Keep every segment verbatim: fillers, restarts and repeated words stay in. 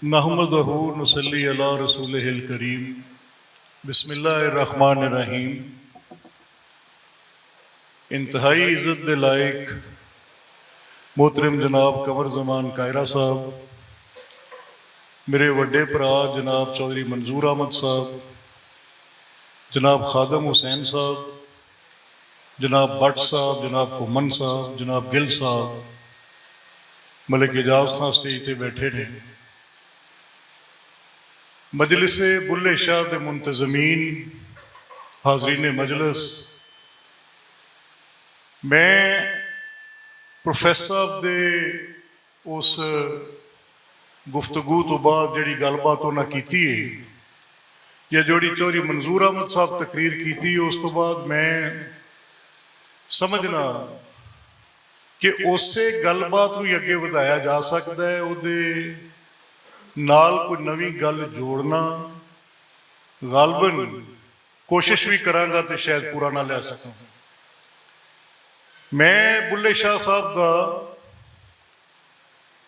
نحمدہ نصلی علی رسولہ الکریم۔ بسم اللہ الرحمن الرحیم۔ انتہائی عزت دے لائق محترم جناب قمر زمان کائرہ صاحب، میرے وڈے بھرا جناب چوہدری منظور احمد صاحب، جناب خادم حسین صاحب، جناب بٹ صاحب، جناب گھمن صاحب، جناب گل صاحب، ملک اعجاز خان سٹیج تے بیٹھے نے۔ مجلس بلے شاہ دے منتظمین، حاضرین مجلس، میں پروفیسر صاحب دے اس گفتگو تو بعد جڑی گل بات انہاں کیتی ہے، یا جڑی چوری منظور احمد صاحب تقریر کیتی ہے، اس تو بعد میں سمجھنا کہ اسے گل بات نوں اگے ودھایا جا سکدا ہے، اودے نال کوئی نویں گل جوڑنا۔ غالباً کوشش بھی کراں گا تے شاید پورا نہ لے سکاں۔ میں بلے شاہ صاحب دا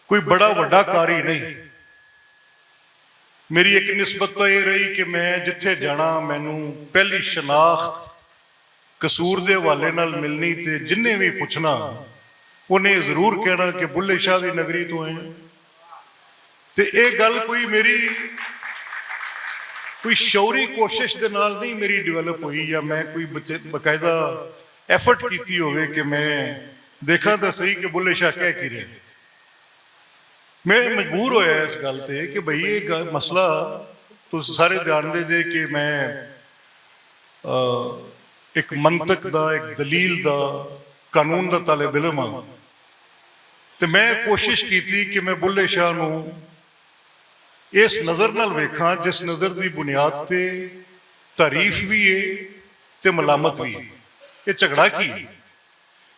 کوئی بڑا وڈا قاری نہیں۔ میری ایک نسبت تو یہ رہی کہ میں جتھے جانا، مینوں پہلی شناخت قصور دے حوالے نال ملنی، تے جنہیں بھی پوچھنا، انہیں ضرور کہنا کہ بلے شاہ دی نگری تو ہیں۔ تے اے گل کوئی میری کوئی شعوری کوشش دے نال نہیں میری ڈیولپ ہوئی، یا میں کوئی بچ- باقاعدہ ایفرٹ کیتی ہوئے کہ میں دیکھاں تاں صحیح کہ بلے شاہ کہہ کی رہے۔ میں مجبور ہویا اس گل تے کہ بھئی، یہ گل- مسئلہ تسی سارے جانتے جے کہ میں، آ، ایک منطق دا، ایک دلیل دا، قانون دا طالب علم ہاں۔ تے میں کوشش کیتی کہ میں بلے شاہ نوں اس نظر نال ویکھاں، جس نظر دی بنیاد تے تعریف بھی ہے تے ملامت بھی ہے۔ یہ جھگڑا کی ہے؟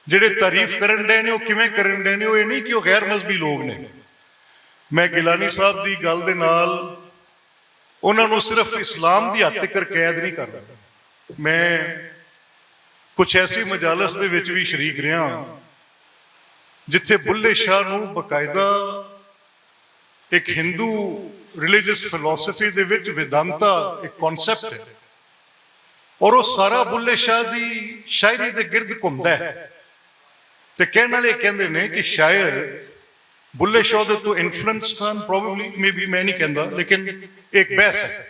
جڑے تعریف کرن ڈے نے، وہ کیویں کرن ڈے نے؟ وہ یہ نہیں کہ وہ غیر مذہبی لوگ نے۔ میں گیلانی صاحب دی گل دے نال انہاں نوں صرف اسلام دی حد تک قید نہیں کردا۔ میں کچھ ایسی مجالس دے وچ بھی شریک رہا ہاں، جتھے بلے شاہ نوں باقاعدہ ایک ہندو ریلیجس فلسفی دے وچ ویدانتا ایک کانسیپٹ ہے، اور وہ سارا بلے شاہ دی شاعری دے گرد گھومدا ہے۔ تے کہن والے کہندے نے کہ شاید بلے شاہ دے تو انفلوئنس سن، پرابیبلی، مے بی، میں نہیں کہندا، لیکن ایک بحث ہے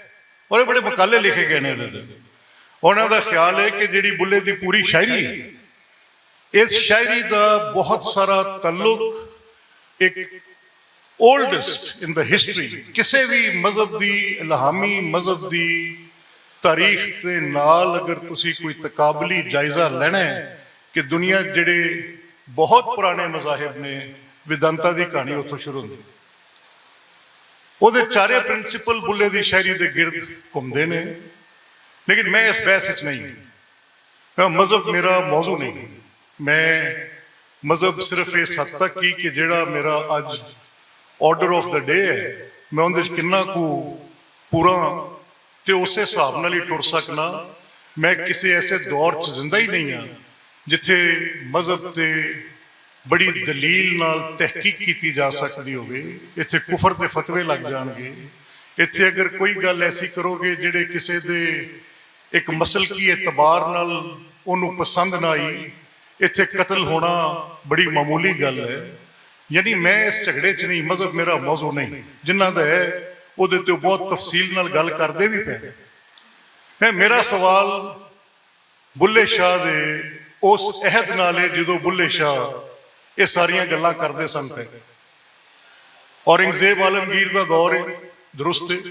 اور یہ بڑے مقالے لکھے گئے نے ادھر۔ انہاں دا خیال ہے کہ جڑی بلے دی پوری شاعری ہے، اس شاعری دا بہت سارا تعلق ایک اولڈسٹ ان دا ہسٹری، کسے بھی مذہب دی، الہامی مذہب دی تاریخ دے نال اگر تسی کوئی تقابلی جائزہ لینا ہے کہ دنیا جڑے بہت پرانے مذاہب نے، ویدانتا دی کہانی اتھوں شروع ہوندی۔ او دے چارے پرنسپل بلے دی شاعری دے گرد گھومدے نے، لیکن میں اس بحث وچ نہیں۔ میں مذہب میرا موضوع نہیں۔ میں مذہب صرف اس حد تک کی کہ جڑا میرا اج آرڈر آف دا ڈے ہے، میں اندر کنا کو پورا تے اس حساب نال ہی ٹر سکنا۔ میں کسی ایسے دور چ زندہ ہی نہیں ہاں جتھے مذہب تے بڑی دلیل نال تحقیق کیتی جا سکدی ہووے۔ ایتھے کفر دے فتوے لگ جان گے۔ ایتھے اگر کوئی گل ایسی کرو گے جڑے کسے دے ایک مسلکی اعتبار نال اونوں پسند نہ آئی، ایتھے قتل ہونا بڑی معمولی گل ہے۔ یعنی میں اس جھگڑے چ نہیں، مذہب میرا موضوع نہیں، جنہاں دا ہے، او دے تے بہت تفصیل نال گل کردے بھی پے۔ میں، میرا سوال بلے شاہ دے اس عہد نال ہے جدوں بلے شاہ یہ ساریاں گلاں کردے سن پے۔ اورنگزیب عالمگیر دا دور ہے، درست ہے۔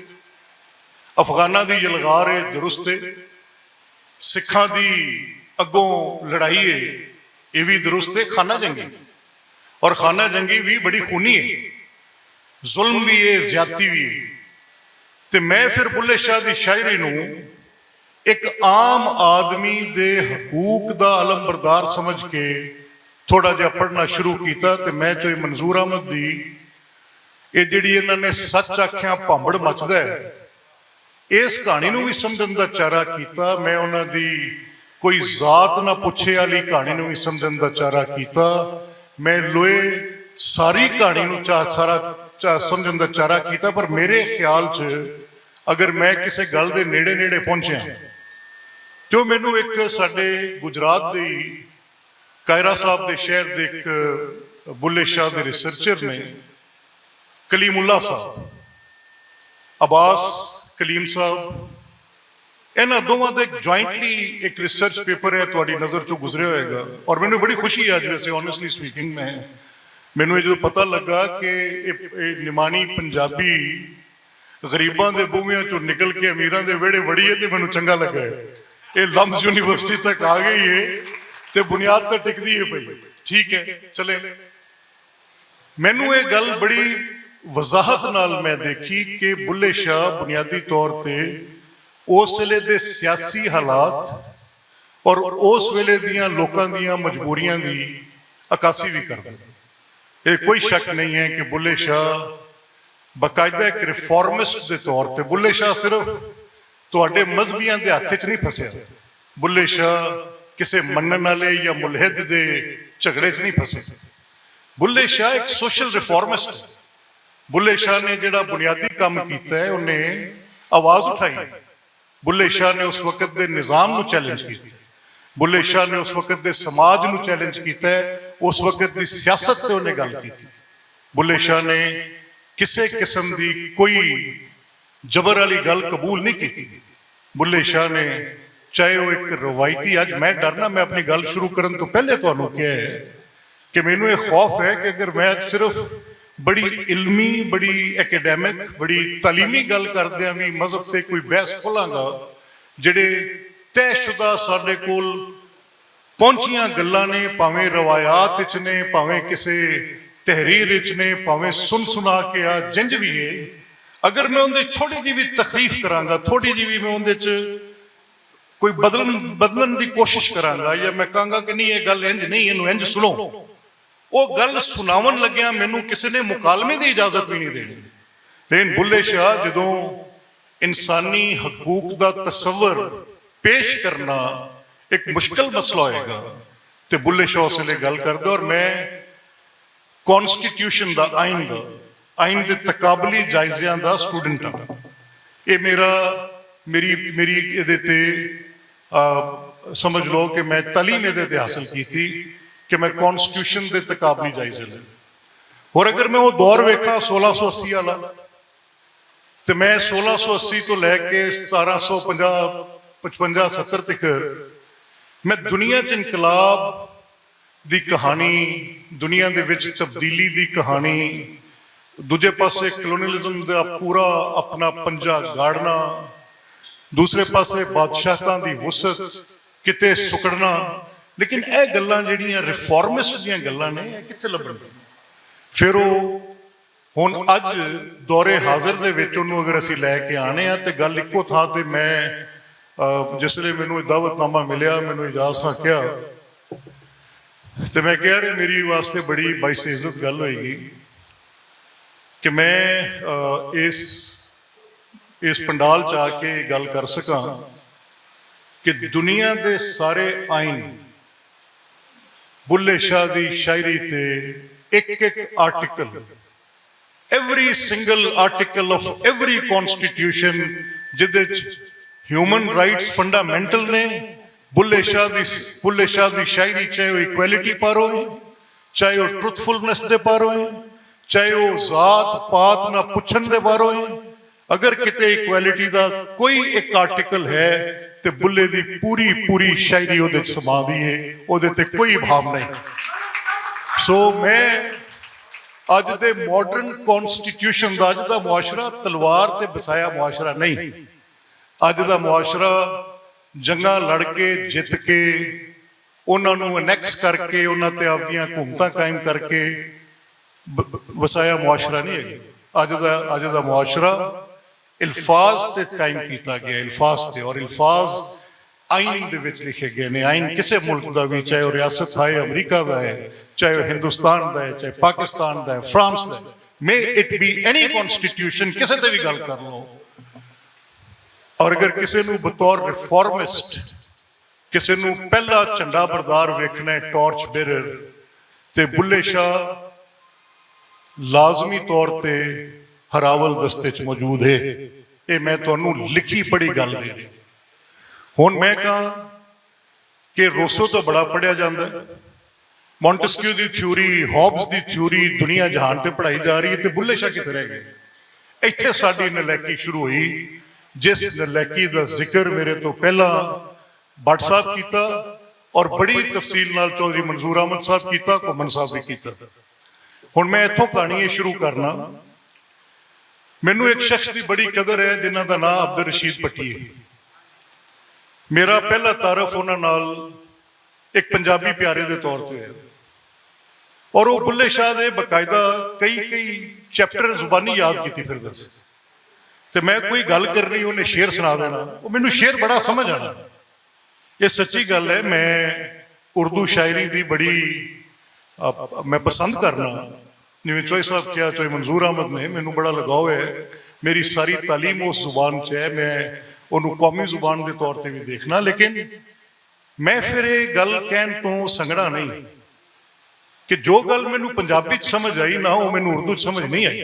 افغاناں دی یلغار ہے، درست ہے۔ سکھاں دی اگوں لڑائی ہے، یہ بھی درست ہے۔ خانہ جنگی، اور خانہ جنگی بھی بڑی خونی ہے، ظلم بھی ہے، زیادتی بھی ہے۔ تے میں پھر بلے شاہ دی شاعری نوں ایک عام آدمی دے حقوق دا علم بردار سمجھ کے تھوڑا جہا پڑھنا شروع کیتا، تے میں چوئی منظور احمد دی یہ جڑی انہاں نے سچ آکھیا پامبڑ مچدا ہے، اس کہانی نوں وی سمجھن دا چارہ کیتا۔ میں انہاں دی کوئی ذات نہ پچھے والی کہانی نوں وی سمجھن دا چارہ کیتا۔ میں لوئے ساری کہانی نوں چا سارا چا- سمجھن دا چارہ کیتا، پر میرے خیال چ اگر میں کسے گل دے نیڑے نیڑے پہنچیا، جو مینوں ایک ساڈے گجرات دے ہی کائرہ صاحب دے شہر دے ایک بلے شاہ دے ریسرچر نے، کلیم اللہ صاحب، عباس کلیم صاحب، انہاں دوواں دا ایک جوائنٹلی ایک ریسرچ پیپر ہے، تہاڈی نظر چوں گزریا ہوئے گا۔ اور مینوں بڑی خوشی ہے اج، ویسے آنیسٹلی سپیکنگ، میں مینوں یہ جو پتہ لگا کہ یہ نمانی پنجابی غریباں دے بوہیاں چوں نکل کے امیراں دے ویڑے وڑی ہے، تے مینوں چنگا لگا ہے۔ یہ لمز یونیورسٹی تک آ گئی ہے، تے بنیاد تے ٹکدی ہے پئی۔ ٹھیک ہے، چلے۔ مینوں یہ گل بڑی وضاحت نال میں دیکھی کہ بلے شاہ بنیادی طور تے اس ویلے دے سیاسی حالات اور اس ویلے دیاں لوکاں دیاں مجبوریاں دی عکاسی بھی کردا۔ یہ کوئی شک نہیں ہے کہ بلے شاہ باقاعدہ ایک ریفارمسٹ دے طور تے، بلے شاہ صرف تہاڈے مذہبیاں دے ہتھ وچ نہیں پھسیا، بلے شاہ کسے منن والے یا ملحد دے جھگڑے چ نہیں پھسے۔ بلے شاہ ایک سوشل ریفارمسٹ ہے۔ بلے شاہ نے جڑا بنیادی کام کیتا ہے، انہیں آواز اٹھائی۔ بلے شاہ نے اس وقت دے نظام نو چیلنج کیتا ہے۔ بلے شاہ نے اس وقت دے سماج نو چیلنج کیتا ہے۔ اس وقت دی سیاست تے انہیں گل کیتی۔ بلے شاہ نے کسے قسم دی کوئی جبر والی گل قبول نہیں کیتی۔ بلے شاہ نے، چاہے وہ ایک روایتی، اج میں ڈرنا، میں اپنی گل شروع کرن تو پہلے تانوں کہا ہے کہ مینوں یہ خوف ہے کہ اگر میں اج صرف بڑی علمی، بڑی اکیڈیمک، بڑی تعلیمی گل کردیاں بھی مذہب تے کوئی بحث کھولاں گا، جڑے طے شدہ ساڈے کول پہنچیاں گلاں نے، پاویں روایات وچ نے، پاویں کسے تحریر وچ نے، پاویں سن سنا کے آ، جنج بھی ہے، اگر میں اندے تھوڑی جی بھی تخریف کراں گا، تھوڑی جی بھی میں اندے چ کوئی بدلن بدلن دی کوشش کراں گا، یا میں کہاں گا کہ نہیں، یہ گل انج نہیں، اینوں انج سنو، وہ گل سناون لگیاں مینوں کسے نے مکالمے دی اجازت بھی نہیں دینی۔ لیکن بلے شاہ جدوں انسانی حقوق دا تصور پیش کرنا ایک مشکل مسئلہ ہوئے گا، تے بلے شاہ اس لیے گل کر دے۔ اور میں کانسٹیٹیوشن دا، آئین دا، آئین دے تقابلی جائزیاں دا سٹوڈنٹ ہاں۔ یہ میرا، میری میری یہ تے آ، سمجھ لو کہ میں تعلیم یہ تے حاصل کیتی کہ میں کانسٹیٹیوشن دے تقابلی جائزے لے۔ اور اگر میں وہ دور ویکھاں سولہ سو اسی والا، تے میں سولہ سو اسی تو لے کے ستارہ سو پنجاہ، پچپنجا ستر تک میں دنیا چ انقلاب دی کہانی، دنیا دے وچ تبدیلی دی کہانی، دوجے پاسے کلونیلزم دا پورا اپنا پنجا گاڑنا، دوسرے پاسے بادشاہتاں دی وسعت کتے سکڑنا۔ لیکن اے گلاں جڑیاں ریفارمسٹ دیاں گلاں نے، اے کتھے لبھن؟ پھر او ہن اج دور حاضر دے وچ انہوں اگر اسی لے کے آنے آ تے گل اکو تھاں تے میں، آ، جس لے مینوں دعوت نامہ ملیا، مینوں اجازت نہ کیا، تے میں کہہ رہے میری واسطے بڑی باعث عزت گل ہوئی گئی کہ میں، آ، اس اس پنڈال چ آ کے گل کر سکاں کہ دنیا دے سارے آئین بلے شاہ دی شاعری تے ایک ایک article, every single article of every constitution, جدے چ ہیومن رائٹس فنڈامنٹل نے، بلے شاہ دی بلے شاہ دی شاعری، چاہے وہ ایکویلٹی پر ہوئے، چاہے وہ ٹروتھفلنس دے پر ہوئے، چاہے وہ ذات پات نہ پچھن دے پر ہوئے، اگر کتے ایکویلٹی دا کوئی ایک آرٹیکل ہے تے بلے دی پوری پوری شاعری او دے سما دی ہے، او دے تے کوئی بھام نہیں۔ سو میں اج دے ماڈرن کانسٹیٹیوشن دا، اج دا معاشرہ تلوار تے بسایا معاشرہ نہیں۔ اج دا معاشرہ جنگاں لڑ کے، جت کے، انہاں نوں انیکس کر کے، انہاں تے آپدیاں حکومتاں قائم کر کے ب- وسایا معاشرہ نہیں ہے۔ اج دا اج دا معاشرہ الفاظ تے قائم کیتا گیا، الفاظ تے، اور الفاظ آئین دے وچ لکھے گئے نے۔ آئین کسے ملک دا بھی، چاہے وہ ریاست ہائے امریکہ دا ہے، چاہے وہ ہندوستان دا ہے، چاہے پاکستان دا ہے، فرانس دا ہے، may it be any constitution, کسے تے بھی گل کر لو، اور اگر کسے نوں بطور ریفارمسٹ، کسے نوں پہلا جھنڈا بردار ویکھنا ہے، ٹارچ بیرر، تے بلے شاہ لازمی طور تے ہراول دستے چ موجود ہے۔ یہ میں تمہوں لکھی پڑھی گل دے رہا۔ ہن میں کہاں کہ روسو تو بڑا پڑھیا جاندا ہے، مونٹسکیو دی تھیوری، ہابز دی تھیوری دنیا جہان تے پڑھائی جا رہی ہے، تے بلے شاہ کتنے رہ گئے؟ ایتھے ساڈی نلائکی شروع ہوئی، جس نلائکی دا ذکر میرے تو پہلا بٹ صاحب کیتا اور بڑی تفصیل نال چوہدری منظور احمد صاحب کیتا، کومن صاحب بھی کیتا۔ ہن میں اتھوں کہانی یہ شروع کرنا۔ مینوں ایک شخص دی بڑی قدر ہے جنہاں دا نام عبد الرشید پٹی ہے۔ میرا پہلا تعارف انہاں نال ایک پنجابی پیارے دے طور تے ہویا، اور وہ بلے شاہ دے باقاعدہ کئی کئی چیپٹر زبانی یاد کیتی پھردا سی۔ تے میں کوئی گل کرنی، انہیں شعر سنا دینا، وہ مینوں شعر بڑا سمجھ آنا۔ یہ سچی گل ہے، میں اردو شاعری دی بڑی، آ، میں پسند کرنا۔ جویں چوہے صاحب کیا، چوہے منظور احمد نے، مینوں بڑا لگاؤ ہے۔ میری ساری تعلیم اس زبان چ ہے، میں انہوں قومی زبان دے طور تے بھی دیکھنا۔ لیکن میں پھر یہ گل کہن تو سنگڑا نہیں کہ جو گل مینوں پنجابی چ سمجھ آئی نہ، وہ مینوں اردو چ سمجھ نہیں آئی۔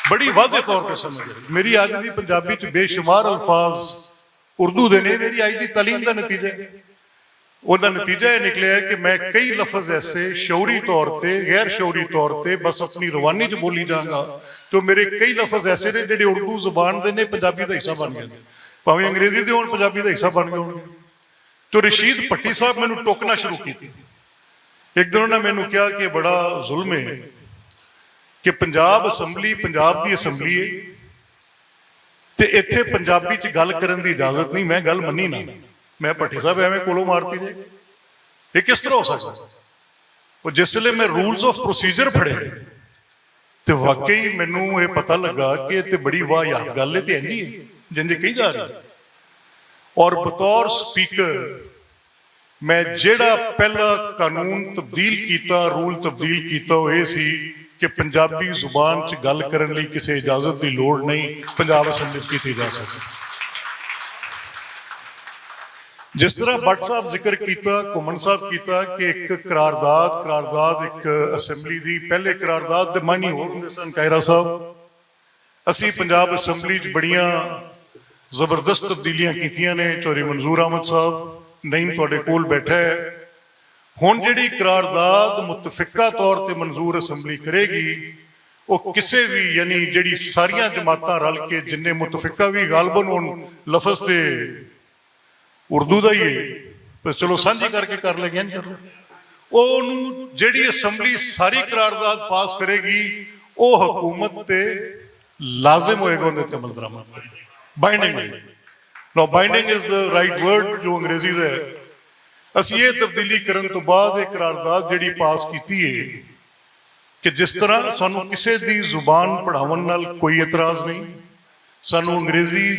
بڑی واضح طور تے سمجھ آئی۔ میری اج دی پنجابی چ بے شمار الفاظ اردو دے نے، میری اج دی تعلیم دا نتیجہ ہے۔ اور دا نتیجہ یہ نکلیا ہے کہ میں کئی لفظ ایسے شعوری طور تے، غیر شعوری طور تے بس اپنی روانی چ بولی جاؤں گا، تو میرے کئی لفظ ایسے نے جڑے اردو زبان دے نے، پنجابی دا حصہ بن گئے نے۔ بھاویں انگریزی دے ہون، پنجابی دا حصہ بن گئے ہون۔ تو رشید پٹی صاحب مینوں ٹوکنا شروع کیتی۔ ایک دن انہاں مینوں کہا کہ بڑا ظلم ہے کہ پنجاب اسمبلی، پنجاب دی اسمبلی ہے، تے ایتھے پنجابی چ گل کرن دی اجازت نہیں۔ میں گل منی نہ، میں پٹی صاحب ایویں کولو مارتی جے، یہ کس طرح ہو سکتا؟ اور جس ویلے میں رولز آف پروسیجر پڑھے، تے واقعی مینوں یہ پتہ لگا کہ یہ تے بڑی واہ یاد گل ہے، تے انجی ہے جنجے کہی جا رہی ہے۔ اور بطور سپیکر میں جیڑا پہلا قانون تبدیل کیتا، رول تبدیل کیتا، وہ یہ سی کہ پنجابی زبان چ گل کرن لئی کسی اجازت دی لوڑ نہیں، پنجاب اسمبلی چ کیتی جا سکتی۔ جس طرح بٹ صاحب ذکر کیتا، گھمن صاحب کیتا کہ ایک قرارداد، قرارداد ایک اسمبلی دی، پہلے قرارداد دے معنی ہور ہوندے سن، کائرہ صاحب۔ اسی پنجاب اسمبلی چ بڑیاں زبردست تبدیلیاں کیتیاں نے، چوہدری منظور احمد صاحب نعیم تہاڈے کول بیٹھا ہے۔ ہن جڑی قرارداد متفقہ طور تے منظور اسمبلی کرے گی، وہ کسے بھی، یعنی جڑی ساریاں جماعتاں رل کے جنہیں متفقہ بھی غالباً ہن لفظ تے اردو دا ہی ہے، پر چلو سانجھی کر کے کر لے گئے، کر لے۔ او انہوں جیڑی اسمبلی ساری قرارداد پاس کرے گی، او حکومت تے لازم ہوئے گا اندر تے عمل درآمد۔ Binding, no binding is the right word جو انگریزی دا ہے۔ اسی یہ تبدیلی کرن تو بعد یہ قرارداد جیڑی پاس کیتی ہے، کہ جس طرح سانوں کسے دی زبان پڑھاون نال کوئی اعتراض نہیں، سانوں انگریزی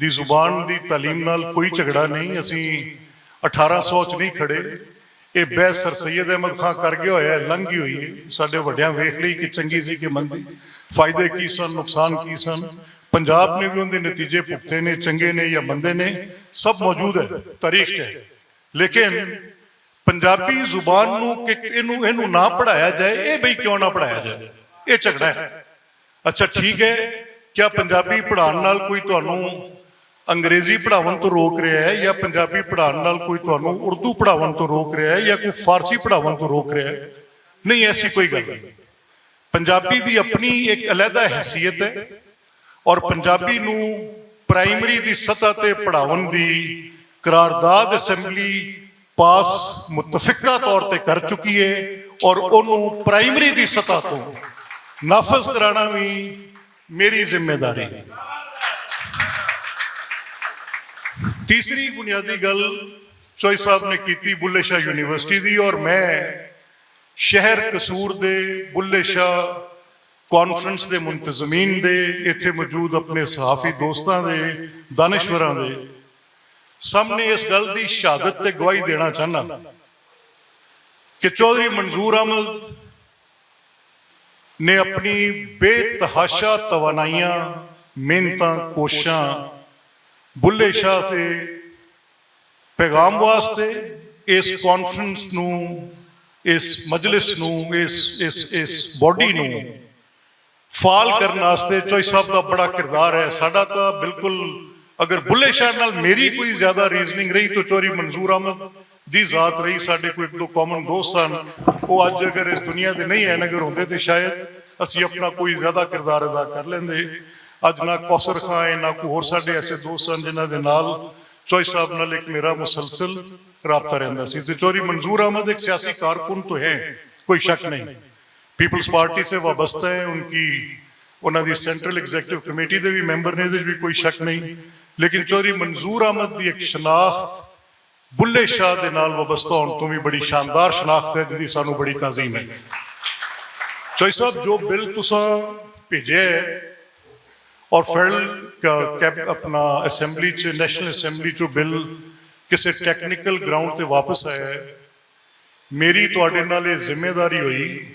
دی زبان دی تعلیم نال کوئی جھگڑا نہیں، اسی اٹھارہ سو چ نہیں کھڑے۔ یہ بحث سر سید احمد خان کر گیا ہویا ہے، لنگھ گئی ہوئی ہے۔ ساڈے وڈیاں ویکھ لئی کہ چنگی سی کہ مندی، فائدے کی سن، نقصان کی سن۔ پنجاب نے بھی ان دے نتیجے بھگتے نے، چنگے نے یا مندے نے، سب موجود ہے تاریخ چ ہے۔ لیکن پنجابی زبان نو کہ اینو، اینو نہ پڑھایا جائے، اے بھئی کیوں نہ پڑھایا جائے؟ اے جھگڑا ہے۔ اچھا ٹھیک ہے، کیا پنجابی پڑھان نال کوئی تانوں انگریزی پڑھاون تو روک رہا ہے، یا پنجابی پڑھان نال کوئی تانوں اردو پڑھاون تو روک رہا ہے، یا کوئی فارسی پڑھاون تو روک رہا ہے؟ نہیں، ایسی کوئی گل نہیں۔ پنجابی دی اپنی ایک علیحدہ حیثیت ہے، اور پنجابی نو پرائمری دی سطح تے پڑھاون دی قرارداد اسمبلی پاس متفقہ طور تے کر چکی ہے، اور انہوں پرائمری دی سطح تو نافذ کرانا بھی میری ذمہ داری ہے۔ تیسری بنیادی گل چوئی صاحب نے کیتی بلے شاہ یونیورسٹی دی، اور میں شہر قصور دے بلے شاہ کانفرنس دے منتظمین دے، ایتھے موجود اپنے صحافی دوستاں دے، دانشوراں دے سامنے اس گل دی شہادت تے گواہی دینا چاہنا کہ چوہدری منظور احمد نے اپنی بے تحاشا توانائیاں، محنتاں، کوششاں بلے شاہ سے پیغام واسطے اس کانفرنس نوں اس مجلس نوں، اس اس اس باڈی نوں فعال کرن واسطے چوئی صاحب دا بڑا کردار ہے۔ ساڈا تاں بالکل، اگر بلے شاہ نال میری کوئی زیادہ ریزننگ رہی تو چوری منظور احمد دی ذات رہی۔ ساڈے کوئی ایک دو کامن دوست ہن، وہ اج اگر اس دنیا دے نہیں ہن، اگر ہوندے تے شاید اسی اپنا کوئی زیادہ کردار ادا کر لیندے۔ اج نہ کوثر خان ہے، نہ کوئی ہور ساڈے ایسے دوست ہن جنہاں دے نال چوئی صاحب نال ایک میرا مسلسل رابطہ رہندا سی۔ تے چوری منظور احمد ایک سیاسی کارکن تو ہے، کوئی شک نہیں، پیپلز پارٹی سے وابستہ ہے، ان کی، انہاں دی سینٹرل ایگزیکٹو کمیٹی دے بھی ممبر نے، ادھر بھی کوئی شک نہیں۔ لیکن چوری منظور احمد دی ایک شناخت بلے شاہ دے نال وابستہ ہون تو بھی بڑی شاندار شناخت ہے، جس دی سانو بڑی تعظیم ہے۔ چوئی صاحب، جو بل تساں بھیجے ہے اور فیڈرل کا کیب-، اپنا اسمبلی چ، نیشنل اسمبلی چ بل کسے ٹیکنیکل گراؤنڈ تے واپس آیا ہے، میری تواڈے نال یہ ذمہ داری ہوئی،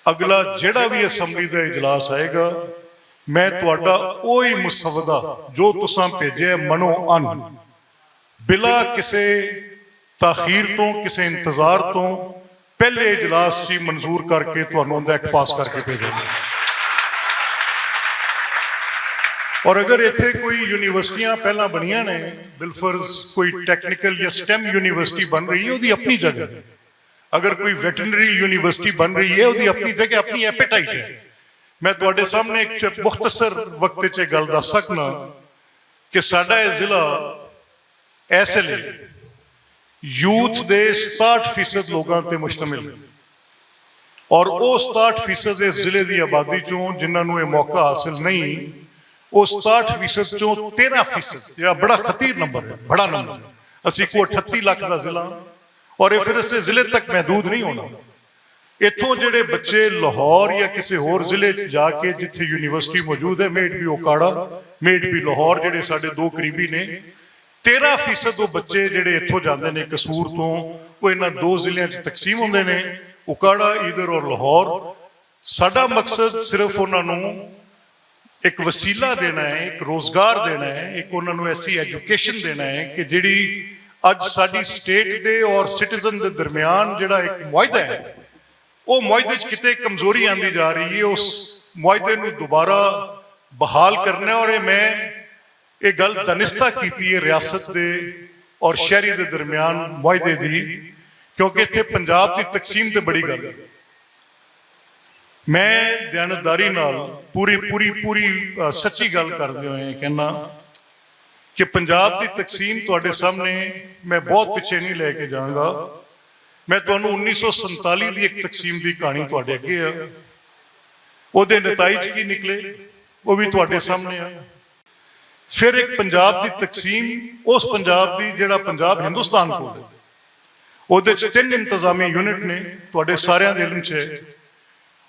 اگلا جیڑا بھی اسمبلی دا اجلاس آئے گا، میں تواڈا اوہی مسودہ جو تساں بھیجے منو ان، بلا کسے تاخیر تو، کسے انتظار تو، پہلے اجلاس چی منظور کر کے تانوں اندر ایکٹ پاس کر کے بھیجاں گا۔ اور اگر ایتھے کوئی یونیورسٹیاں پہلاں بنیاں نے، بالفرض کوئی ٹیکنیکل یا سٹیم یونیورسٹی بن رہی ہے، وہ اپنی جگہ۔ اگر کوئی ویٹرنری یونیورسٹی بن رہی ہے، وہ اپنی جگہ، اپنی ایپیٹائٹ ہے۔ میں تواڈے سامنے ایک چ-، مختصر وقت چ گل دس سکنا کہ ساڈا یہ ضلع ایسے لے یوتھ دے ستاٹھ فیصد لوگاں تے مشتمل ہے، اور او ستاٹھ فیصد اس ضلع دی آبادی چوں جنہاں نوں یہ موقع حاصل نہیں، او ستاٹھ فیصد چوں تیرہ فیصد، یہ بڑا خطیر نمبر ہے، بڑا نمبر ہے۔ اسی کو اٹھتی لاکھ دا ضلع، اور یہ پھر اسے ضلع تک محدود نہیں ہونا۔ اتھوں جڑے بچے لاہور یا کسی ہور ضلع چ جا کے، جتھے یونیورسٹی موجود ہے، میٹ بھی اوکاڑا، میٹ بھی لاہور، جڑے ساڈے دو قریبی نے، تیرہ فیصد وہ بچے جڑے اتھوں جاندے نے قصور تو، وہ انہاں دو ضلعیاں چ تقسیم ہوندے نے، اوکاڑا ادھر اور لاہور۔ ساڈا مقصد صرف انہاں نوں ایک وسیلہ دینا ہے، ایک روزگار دینا ہے، ایک انہاں نوں ایسی ایجوکیشن دینا ہے کہ جڑی اج ساڈی سٹیٹ دے اور سٹیزن دے درمیان جڑا ایک معاہدہ ہے، وہ معاہدے چ کتے کمزوری آندی جا رہی ہے، اس معاہدے نوں دوبارہ بحال کرنا ہے۔ اور یہ میں یہ گل دانستہ کیتی ہے ریاست دے اور شہری دے درمیان معاہدے دی، کیونکہ اتھے پنجاب دی تقسیم تے بڑی گل ہے۔ میں دیانتداری نال پوری، پوری، پوری، آ، سچی گل کردے ہوئے کہنا کہ پنجاب دی تقسیم تواڈے سامنے، میں بہت پچھے نہیں لے کے جاؤں گا۔ میں تانوں انیس سو سنتالی دی ایک تقسیم دی کہانی تواڈے اگے ہے، او دے نتائج کی نکلے، وہ بھی تواڈے سامنے ہے۔ پھر ایک پنجاب دی تقسیم، اس پنجاب دی جڑا پنجاب ہندوستان کو ہے، او دے چ تین انتظامی یونٹ نے، تواڈے ساریاں دے علم چ ہے۔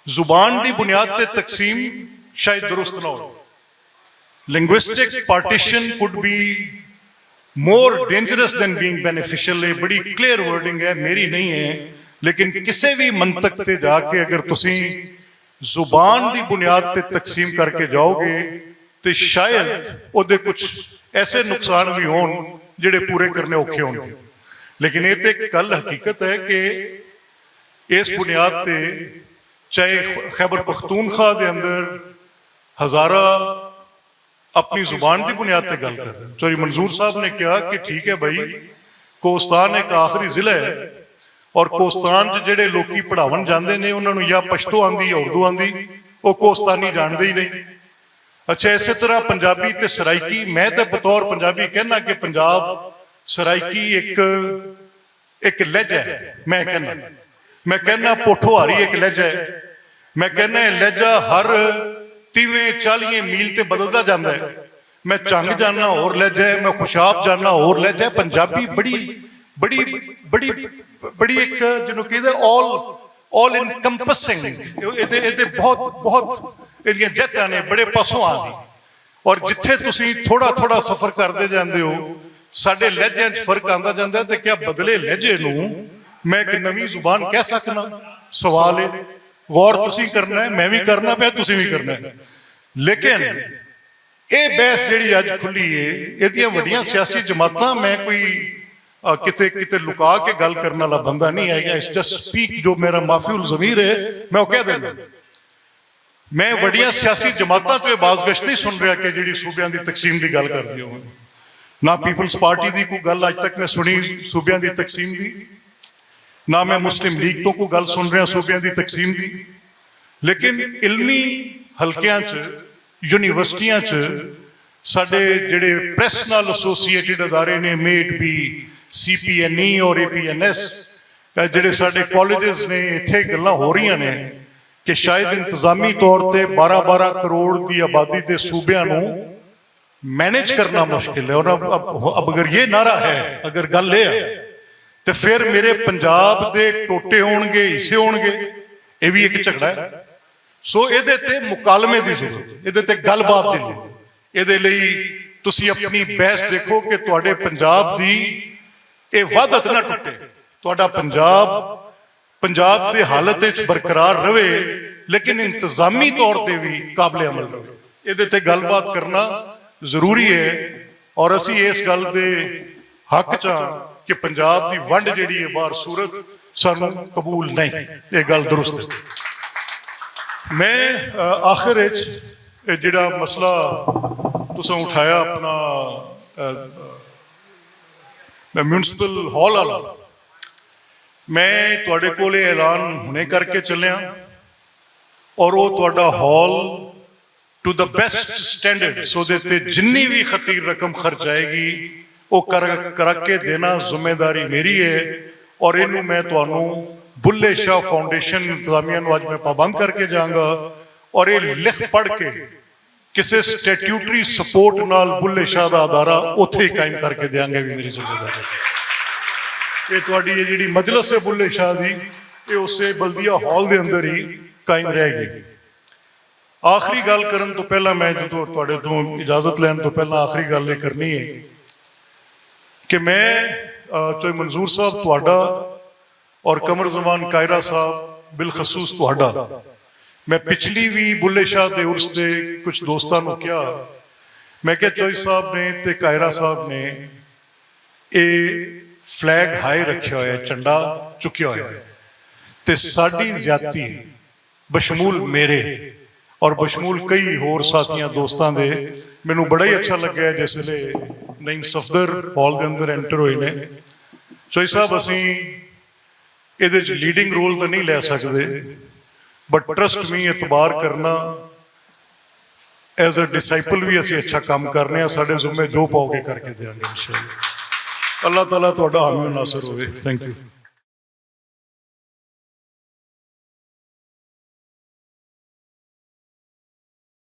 زبان دی بنیاد تے تقسیم شاید درست نہ ہو۔ Linguistic partition could be more dangerous than being beneficial، یہ بڑی کلیئر ورڈنگ ہے، میری نہیں ہے، لیکن کسے بھی منطق تے جا کے اگر تسی زبان دی بنیاد تے تقسیم کر کے جاؤ گے تے شاید او دے کچھ ایسے نقصان بھی ہون جڑے پورے کرنے اوکھے ہون گے۔ لیکن یہ تے کل حقیقت ہے کہ اس بنیاد تے چاہے خیبر پختونخوا دے اندر ہزارہ اپنی زبان دی بنیاد تے گل کر رہے ہیں۔ چوری منظور صاحب نے کہا کہ ٹھیک ہے بھائی، کوستان ایک آخری ضلع ہے، اور کوستان چ جڑے لوکی پڑھاون جاندے نے، انہاں نوں یا پشتو آندی یا اردو آندی، وہ کوستانی جاندے ہی نہیں۔ اچھا، اسی طرح پنجابی تے سرائیکی، میں تے بطور پنجابی کہنا کہ پنجاب سرائیکی ایک ایک لہجہ ہے۔ میں کہنا، میں کہنا پوٹھوہاری ایک لہجہ ہے۔ میں کہنا یہ لہجہ ہر تیویں چالیے میل تے بدلدا جاندا ہے۔ میں چنگ جاننا ہور لہجہ ہے، میں خوشاب جاننا ہور لہجہ ہے۔ پنجابی بڑی، بڑی، بڑی، بڑی ایک جنوں کہدے آل، آل انکمپسنگ، یہ بہت، بہت یہ جہتاں نے بڑے پاسوں آ گئی۔ اور جتھے تسی تھوڑا تھوڑا سفر کردے جاندے ہو، ساڈے لہجے چ فرق آندا جاندا ہے۔ تے کیا بدلے لہجے نوں میں ایک نویں زبان کہہ سکنا؟ سوال ہے، غور تسی کرنا ہے، میں بھی کرنا پیا، تسی بھی کرنا ہے۔ لیکن یہ بحث جڑی اج کھلی ہے، یہ وڈیاں سیاسی جماعتاں، میں کوئی آ، کتے کتے لکا کے گل کرن والا بندہ نہیں ہے۔ اس جسٹ سپیک، جو میرا معافی الضمیر ہے، میں وہ کہہ دینا۔ میں وڈیاں سیاسی جماعتاں چ یہ بازگشت نہیں سن رہا کہ جڑی صوبیاں دی تقسیم دی گل کر دی ہو۔ نہ پیپلز پارٹی دی کوئی گل اج تک میں سنی صوبیاں دی تقسیم دی، نہ میں مسلم لیگ تو کوئی گل سن رہا صوبیاں دی تقسیم دی۔ لیکن علمی حلقیاں چ، یونیورسٹیاں چ ساڈے جڑے پریس نال ایسوسیٹڈ ادارے نے، مے اٹ بی سی پی این ای اور اے پی این ایس، جڑے ساڈے کالجز نے، اتھے گلاں ہو رہیاں نے کہ شاید انتظامی طور تے بارہ بارہ کروڑ دی آبادی دے صوبیاں نوں مینج کرنا مشکل ہے۔ اور اب اب اب اگر یہ نعرہ ہے، اگر گل یہ ہے، تو پھر میرے پنجاب دے ٹوٹے ہون گے، حصے ہون گے۔ یہ بھی ایک جھگڑا ہے۔ سو یہ تے مکالمے دی ضرورت، یہ تے گل بات دی ضرورت۔ یہ لئی تسی اپنی بحث دیکھو کہ تواڈے پنجاب دی یہ وحدت نہ ٹوٹے، تواڈا پنجاب پنجاب دی حالت وچ برقرار رہے، لیکن انتظامی طور تے بھی قابل عمل رہے۔ یہ تے گل بات کرنا ضروری ہے، اور اسی اس گل دے حق چاں کہ پنجاب دی ونڈ جڑی ہے باہر صورت، سانوں قبول نہیں۔ یہ گل درست ہے۔ میں آخر وچ جڑا مسئلہ تساں اٹھایا اپنا میونسپل ہال والا، میں تہاڈے کول اعلان ہنے کر کے چلیا، اور وہ تہاڈا ہال ٹو دا بیسٹ سٹینڈرڈ سو دے تے جنی بھی خطیر رقم خرچ آئے گی، وہ کر کر کے دینا ذمہ داری میری ہے۔ اور اینوں میں تہانوں بلے شاہ فاؤنڈیشن انتظامیہ نوں اج میں پابند کر کے جاؤں گا، اور یہ لکھ پڑھ کے کسے سٹیٹیوٹری سپورٹ نال بلے شاہ دا ادارہ اوتھے ہی قائم کر کے دیاں گے، بھی میری ذمہ داری ہے۔ یہ تہاڈی یہ جڑی مجلس ہے بلے شاہ دی، یہ اسے بلدیہ ہال دے اندر ہی قائم رہ گئی۔ آخری گل کرن تو پہلا میں جو تہاڈے تو اجازت لین تو پہلا آخری گل یہ کرنی ہے کہ میں چوئی منظور صاحب تہاڈا اور قمر زمان کائرہ صاحب، بالخصوص تہاڈا، میں پچھلی بھی بلے شاہ دے عرس دے کچھ دوستاں نوں کہا، میں کہا چوئی صاحب نے تے کائرہ صاحب نے اے فلیگ ہائی رکھیا ہویا ہے، جھنڈا چکیا ہویا ہے، تے ساڈی زیادتی بشمول میرے اور بشمول کئی ہور ساتھیاں دوستاں دے، مینوں بڑا ہی اچھا لگا ہے جس ویلے نعیم صفدر ہال دے اندر انٹر ہوئے نے۔ چوئی صاحب، اسیں ایہدے وچ لیڈنگ رول تاں نہیں لے سکدے، بٹ ٹرسٹ می، اعتبار کرنا، ایز اے ڈسائپل بھی اسی اچھا کام کرنے ہاں۔ ساڈے ذمے جو پاؤ گے کر کے دیاں گے انشاءاللہ۔ اللہ تعالیٰ تہاڈا حامی و ناصر ہوئے۔ Thank you.